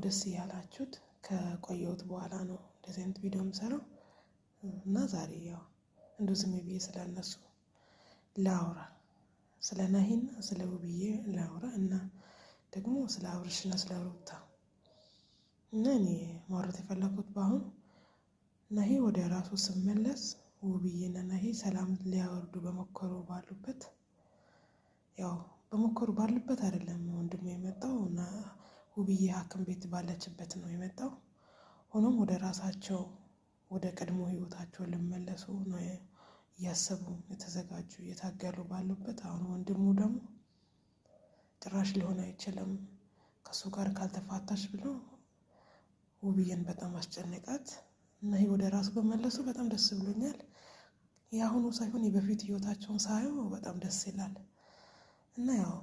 ደስ እያላችሁት ከቆየሁት በኋላ ነው እንደዚህ አይነት ቪዲዮ የምሰራው እና ዛሬ ያው እንዲሁ ዝም ብዬ ስለነሱ ላውራ፣ ስለ ናሂና ስለ ውብዬ ላውራ እና ደግሞ ስለ አብርሽና ስለ ሩታ። እና እኔ ማውራት የፈለኩት በአሁኑ ናሂ ወደ ራሱ ስመለስ ውብዬና ናሂ ሰላም ሊያወርዱ በሞከሩ ባሉበት፣ ያው በሞከሩ ባሉበት አይደለም ወንድሙ የመጣው እና ውብዬ ሐኪም ቤት ባለችበት ነው የመጣው። ሆኖም ወደ ራሳቸው ወደ ቀድሞ ህይወታቸው ሊመለሱ ነው እያሰቡ የተዘጋጁ እየታገሉ ባሉበት አሁን ወንድሙ ደግሞ ጭራሽ ሊሆን አይችልም ከእሱ ጋር ካልተፋታሽ ብሎ ውብዬን በጣም አስጨነቃት እና ይህ ወደ ራሱ በመለሱ በጣም ደስ ብሎኛል። የአሁኑ ሳይሆን የበፊት ህይወታቸውን ሳየው በጣም ደስ ይላል እና ያው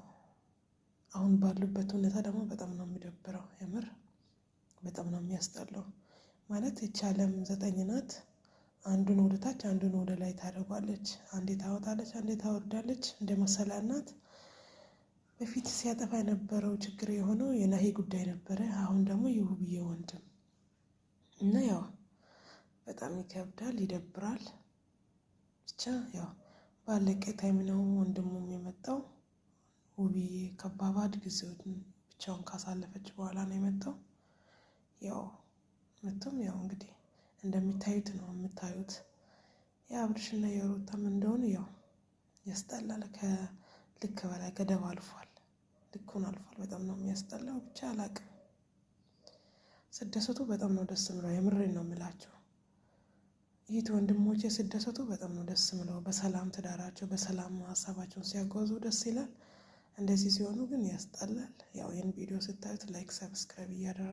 አሁን ባሉበት ሁኔታ ደግሞ በጣም ነው የሚደብረው። የምር በጣም ነው የሚያስጠላው። ማለት ይቺ ዓለም ዘጠኝ ናት። አንዱን ወደ ታች አንዱን ወደ ላይ ታደርጓለች። አንዴ ታወጣለች፣ አንዴ ታወርዳለች። እንደ መሰላል ናት። በፊት ሲያጠፋ የነበረው ችግር የሆነው የናሂ ጉዳይ ነበረ። አሁን ደግሞ የውብዬ ወንድም እና ያው በጣም ይከብዳል፣ ይደብራል። ብቻ ያው ባለቀ time ነው ወንድሙም የመጣው። ውብዬ ከባባድ ጊዜውን ብቻውን ካሳለፈች በኋላ ነው የመጣው። ያው መቶም ያው እንግዲህ እንደሚታዩት ነው የምታዩት። የአብርሽና የሩታም እንደሆነ ያው ያስጠላል። ከልክ በላይ ገደብ አልፏል፣ ልኩን አልፏል። በጣም ነው የሚያስጠላው። ብቻ አላቅም። ስደሰቱ በጣም ነው ደስ ምለው። የምሬን ነው የምላቸው። ይህ ወንድሞቼ ስደሰቱ በጣም ነው ደስ ምለው። በሰላም ትዳራቸው በሰላም ሀሳባቸውን ሲያጓዙ ደስ ይላል። እንደዚህ ሲሆኑ ግን ያስጠላል። ያው ይህን ቪዲዮ ስታዩት like፣ subscribe እያደረጋችሁ